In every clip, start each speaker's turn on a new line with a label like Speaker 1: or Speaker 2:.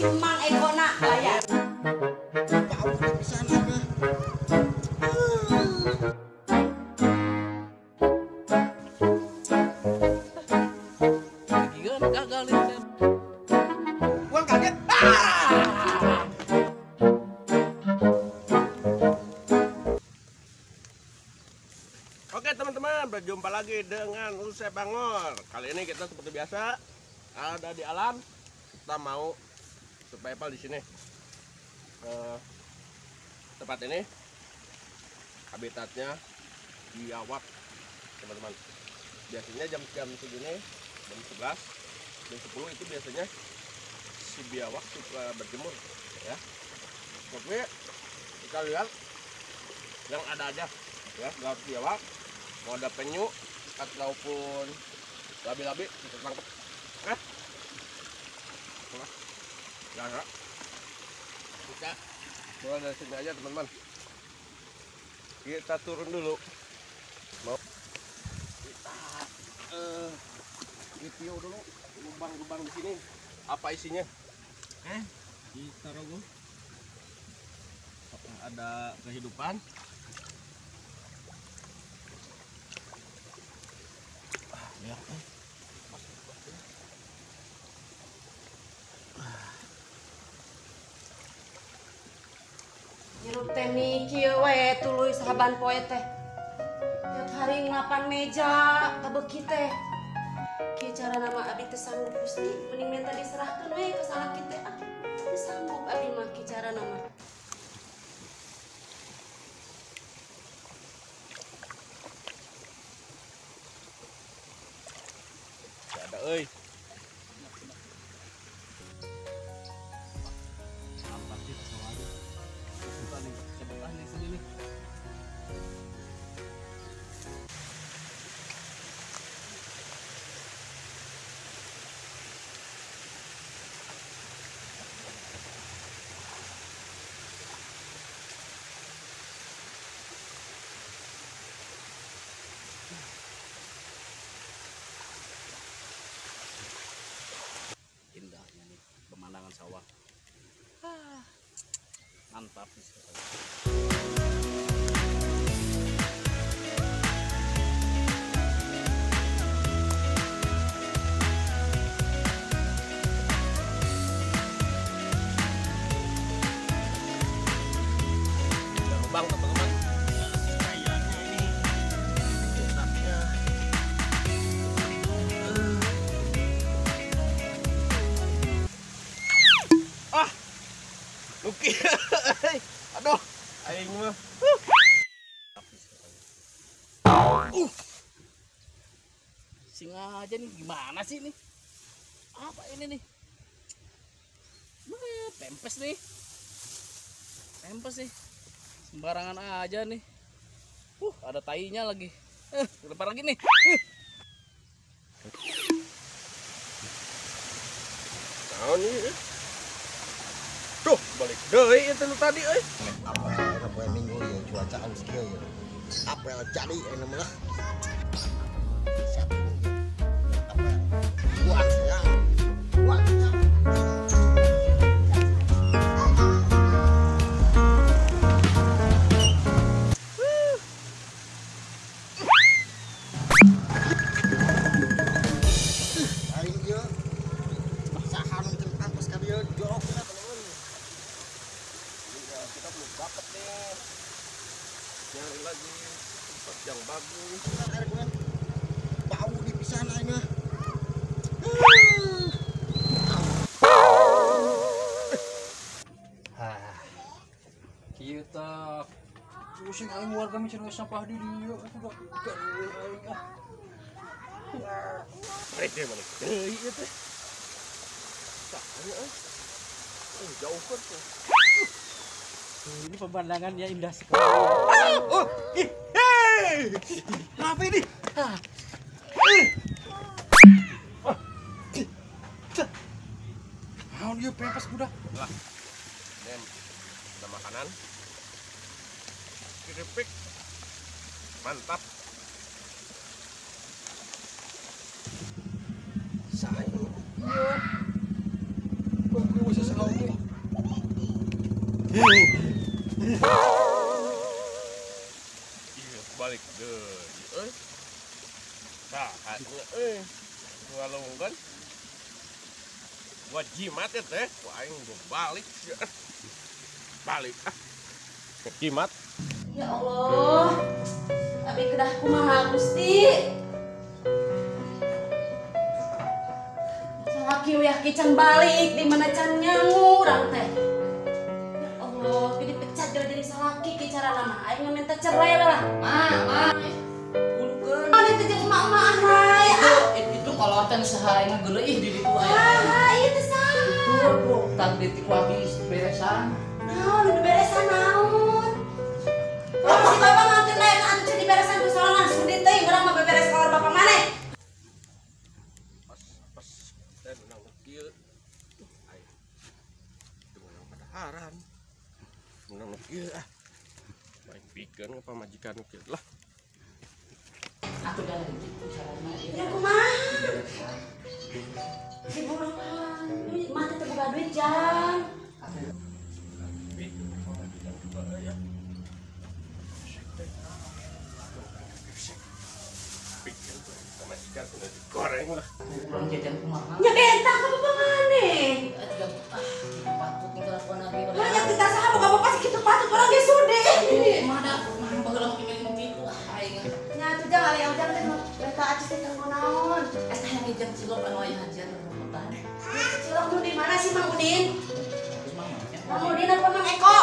Speaker 1: si Mang Ekona bayar.
Speaker 2: Gagal ini.
Speaker 3: Gua kaget. Oke teman-teman, berjumpa lagi dengan Usep Bangor. Kali ini kita seperti biasa ada di alam. Kita mau survival di sini. Tempat ini habitatnya biawak, teman-teman. Biasanya jam-jam segini, jam 11, jam 10 itu biasanya si biawak suka berjemur, ya. Tapi kita lihat yang ada aja, ya, nggak harus biawak, mau ada penyu ataupun labi-labi bisa tangkap. Oke, ya, kita mulai dari sini aja teman-teman. Kita turun dulu. Mau kita review dulu lubang-lubang di sini. Apa isinya? Kita rogoh. Apakah ada kehidupan? Lihat,
Speaker 1: Hirup teh mikir we tuluy sahaban poe teh. Tiap hari ngelapan meja kabeuki teh. Kieu cara nama abi teu sanggup Gusti, mending minta diserahkeun we ka salaki teh ah. Teu sanggup abi mah kieu cara nama.
Speaker 3: Ada euy.
Speaker 2: Indahnya nih pemandangan sawah. Mantap nih.
Speaker 3: Ada lubang teman-teman. Kayaknya ini letaknya. Luki. Aduh, aing mah.
Speaker 2: Singa aja nih, gimana sih nih? Apa ini nih? Pempes nih. Pempes nih. Sembarangan aja nih. Ada tainya lagi. Lempar lagi nih.
Speaker 3: Tahun ini. Tuh, balik deui itu tadi euy.
Speaker 4: Apa minggu ya cuaca alus kieu ya. Apel jadi ini mah. Siapa ini? Apel. Buat ya. Buat ya. Aing ieu saha nu pempes ka dieu jorok.
Speaker 3: Kita belum dapat nih, nyari lagi tempat yang bagus.
Speaker 4: Bau di pisan aing mah.
Speaker 2: Kieu tah. Pusing aing warga micin we sampah di dieu atuh da. Aing ah.
Speaker 3: Balik deh, balik. Deui ieu teh. Sahanya euy. Jauh kan tuh.
Speaker 2: Ini pemandangannya indah sekali.
Speaker 3: Oh, ih, hei. Apa ini?
Speaker 2: Naon ieu pempes budak?
Speaker 3: Lah. Ini ada makanan. Keripik. Mantap. Saya.
Speaker 2: Iya.
Speaker 3: Iya, balik deui euy. Saha euy. Ngalungkeun. Gua jimat ya teh, ku aing balik. Balik ah. Jimat.
Speaker 1: Ya Allah. Abi kedah kumaha Gusti. Salaki uyah kican balik di mana can nyangu urang teh. Ya Allah, pi dipecat jadi salaki ki carana mah. Aing mah minta cerai lah.
Speaker 2: Ma, ma. Bulukeun.
Speaker 1: Mana teh jeung emak-emak ahai.
Speaker 2: Itu kalau teh saha aing geuleuh di ditu aya.
Speaker 1: Saha ieu teh saha?
Speaker 2: Itu tang detik lagi beresan.
Speaker 1: Naon udah beresan naon? Kalau si bapak nganter naik atuh diberesan ku sorangan sudi teuing urang mah beberes kolor bapak maneh.
Speaker 3: Pas pas teh menang kieu. Aing. Teu meunang padaharan. Menang kieu ah. Baik pikeun ka pamajikan kieu lah.
Speaker 2: Atuh da kitu carana ieu.
Speaker 1: Ya kumaha? Diburuan. Mah teh boga duit jang.
Speaker 3: Goreng lah.
Speaker 2: Kurang jajan kumaha?
Speaker 1: Nya bentang ka bapak maneh.
Speaker 2: Ah, kitu patut nih kelakuan abi.
Speaker 1: Banyak kita saha boga bapak sakitu patut urang ge sude.
Speaker 2: Mah da mah baheula mah milih kitu ah aing.
Speaker 1: Nya atuh jang ari ujang teh beta acis teh kanggo naon?
Speaker 2: Eta hayang jajan cilok anu aya hajian rebutan.
Speaker 1: Cilok nu di mana sih Mang Udin? Mang Udin apa Mang Eko?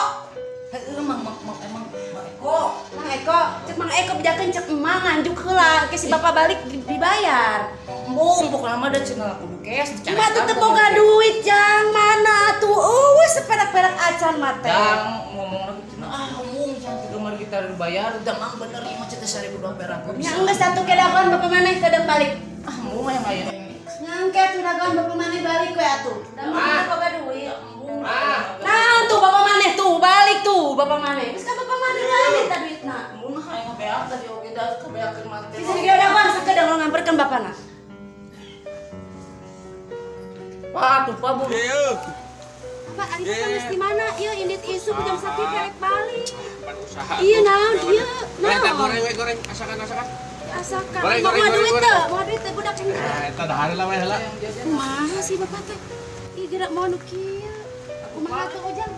Speaker 2: Heueuh Mang Mang emang Mang Eko.
Speaker 1: Mang Eko, cek Mang Eko bejakeun cek emang nganjuk heula ke si bapak balik dibayar.
Speaker 2: Embung pokona mah da cenah kudu cash dicarekan.
Speaker 1: Mah teu boga duit jang mana atuh eueuh seperak-perak acan mah teh.
Speaker 2: Jang ngomong lagi cenah ah embung can teu kamari kita dibayar da mang bener ieu mah teh 1000 doang perak.
Speaker 1: Nya geus atuh kedagoan bapak maneh kadang balik.
Speaker 2: Ah embung mah yang aya.
Speaker 1: Nyangke atuh dagoan bapak maneh balik we atuh. Da mah boga duit.
Speaker 2: Embung.
Speaker 1: Nah tuh bapak maneh tuh balik tuh bapak maneh. Geus ka bapak maneh lah minta duitna.
Speaker 2: Embung mah aing beak tadi oge da kabeakeun mah teh.
Speaker 1: Bisa didagoan sakedeung ngamperkeun bapana.
Speaker 2: Pak, tuh Pak Bu.
Speaker 3: Ieu.
Speaker 1: Pak, ari teh geus di mana? Ieu indit isuk jam sakieu kerek balik.
Speaker 3: Usaha.
Speaker 1: Iya naon ieu?
Speaker 3: Naon? Goreng we goreng, asakan asakan.
Speaker 1: Asakan.
Speaker 3: Goreng goreng
Speaker 1: Mau duit teu? Mau duit teh budak ini.
Speaker 3: Eta dahar lah we heula.
Speaker 1: Kumaha sih bapak teh? Ih gerak mau nu kieu. Kumaha tuh ujang?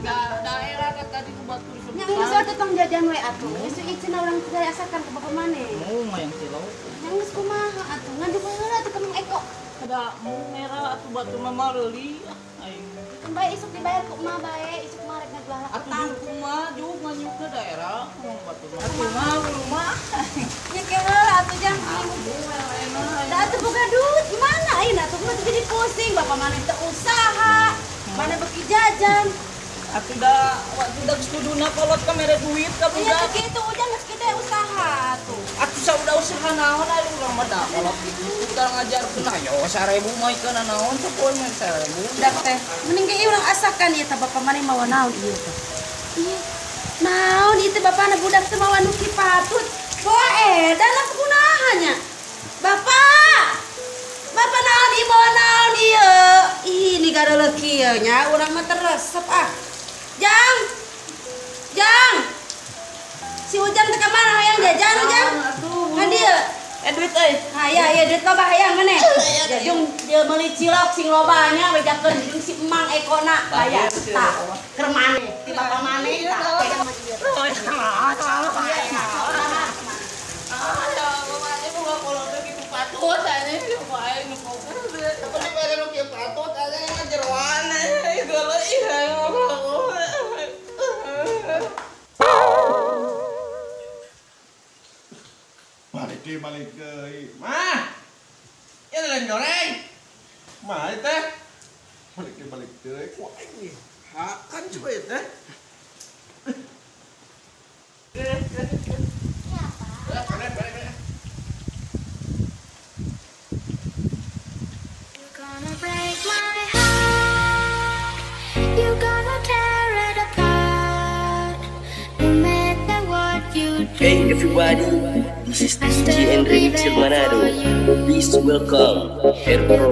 Speaker 2: Daerah kan tadi ku batur
Speaker 1: Nya geus atuh tong jajan we atuh. Geus ieu cenah urang teh asakan ke bapak maneh.
Speaker 2: Mau mah yang cilok.
Speaker 1: Nya geus kumaha atuh? Nganjuk heula atuh ka Mang Eko.
Speaker 2: Ada mung merah atuh batu mah meuli ah aing.
Speaker 1: Keun bae isuk dibayar ku emak bae, isuk mah rek ngajual
Speaker 2: Atuh jeung kumaha juga nganyukna daerah mung batu mah. Atuh mah rumah.
Speaker 1: Nya ke heula atuh jang. Da atuh boga duit gimana ayeuna atuh mah jadi pusing bapak maneh teu usaha. Mana beki jajan.
Speaker 2: Atuh da waktu da geus kuduna kolot ka mere duit ka
Speaker 1: Nya
Speaker 2: budak.
Speaker 1: teu kitu ujang geus gede usaha tuh.
Speaker 2: Atuh saudah usaha naon ari urang mah da kolot kitu tah ngajarkeun ayo 1000 mah ikeun naon sapoe mah 1000.
Speaker 1: Budak teh mending ge urang asakan ieu teh bapak maneh mawa naon ieu teh. Ieu naon ieu teh bapana budak teh mawa nu ki patut. Bawa edan lah kunaha nya. Bapak. Bapak naon ieu mawa naon ieu? Ih ni gareuleuh kieu nya urang mah teresep ah. Jang. Jang. Si Ujang teh ka mana hayang jajan Ujang? Ka dieu.
Speaker 2: Duit euy.
Speaker 1: Hayang ieu duit loba hayang maneh. Jeung dia meuli cilok sing loba nya bejakeun jeung si Emang Ekona bayar tah. Keur maneh, ti bapak maneh tah.
Speaker 3: Balik deui. Mah. Ieu lain goreng. Mah ieu teh. Balik deui. Ku aing nih. Hakan coba ieu teh.
Speaker 5: You're gonna break my heart. You're gonna tear it apart. No matter what you do.
Speaker 6: Hey everybody, this is DJ and Remixer Manado. Please welcome Airpro.